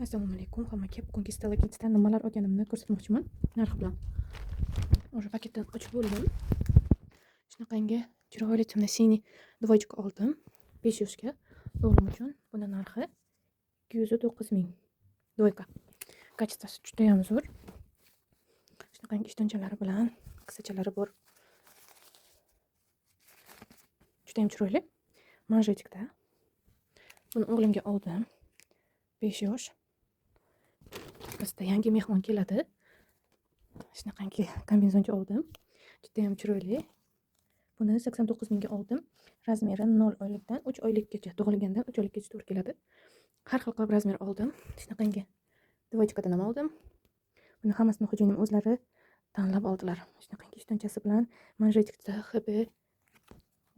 Assalomu alaykum hammaga. Bugungi Stella Kids'dan nimalar olganimni ko'rsatmoqchiman narxi bilan. Уже paketdan ochib bo'ldim. Shunaqangi chiroyli темно-синий двоечка oldim. 5 yoshga o'g'lim uchun. Buni narxi 209 ming. Двойка. Качество si juda ham zo'r. Shunaqangi ishtonchalari bilan qissachalari bor. Juda ham chiroyli. Манжетик da. Buni o'g'limga oldim. 5 yosh. Bizda yangi mehmon keladi. Shunaqangi kombinezoncha oldim. Juda ham chiroyli. Buni 89 mingga oldim. Размер i 0 oylikdan 3 oylikgacha, tug'ilgandan 3 oylikgacha to'g'ri keladi. Har xil qilib размер oldim. Shunaqangi двоечка dan ham oldim. Buni hammasini xo'jayinim o'zlari tanlab oldilar. Shunaqangi ishtonchasi bilan манжетик da XB.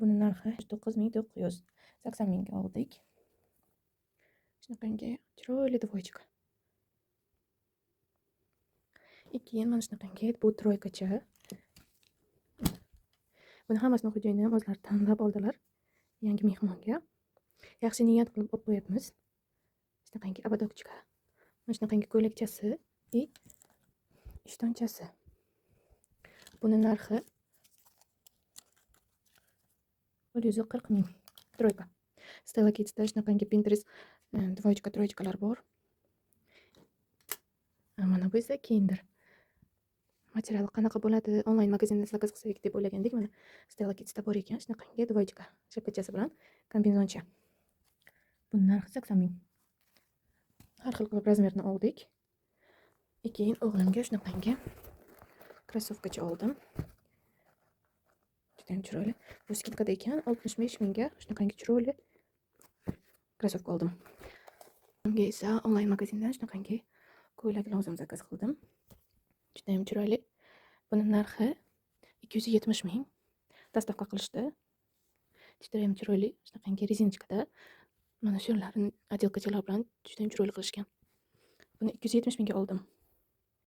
Buni narxi 9900, 80 mingga oldik. Shunaqangi chiroyli двоечка. Keyin mana shunaqangi bu тройка cha. Buni hammasini xo'jayinim o'zlari tanlab oldilar yangi mehmonga. Yaxshi niyat qilib olib qo'yapmiz. Shunaqangi ободочка. Mana shunaqangi ko'ylakchasi и ishtonchasi. Buni narxi 140 ming. Тройка. Stella Kids'da shunaqangi Pinterest двоечка, троечка lar bor. Mana bu esa Kinder. Materiali qanaqa bo'ladi? Onlayn magazinda заказ qilsak deb o'ylagandik. Mana Stella Kids'da bor ekan shunaqangi двоечка shapkachasi bilan kombinezoncha. Buni narxi 80 ming. Har xil qilib размер ni oldik. Keyin o'g'limga shunaqangi krossovkacha oldim. Juda ham chiroyli. Bu скидка da ekan, 65 mingga shunaqangi chiroyli krossovka oldim. Unga esa onlayn magazindan shunaqangi ko'ylak lozim заказ qildim. Juda ham chiroyli. Buni narxi 270 ming. Доставка qilishdi. Juda ham chiroyli. Shunaqangi резиночка da mana shularni отделка chalar bilan juda ham chiroyli qilishgan. Buni 270 mingga oldim.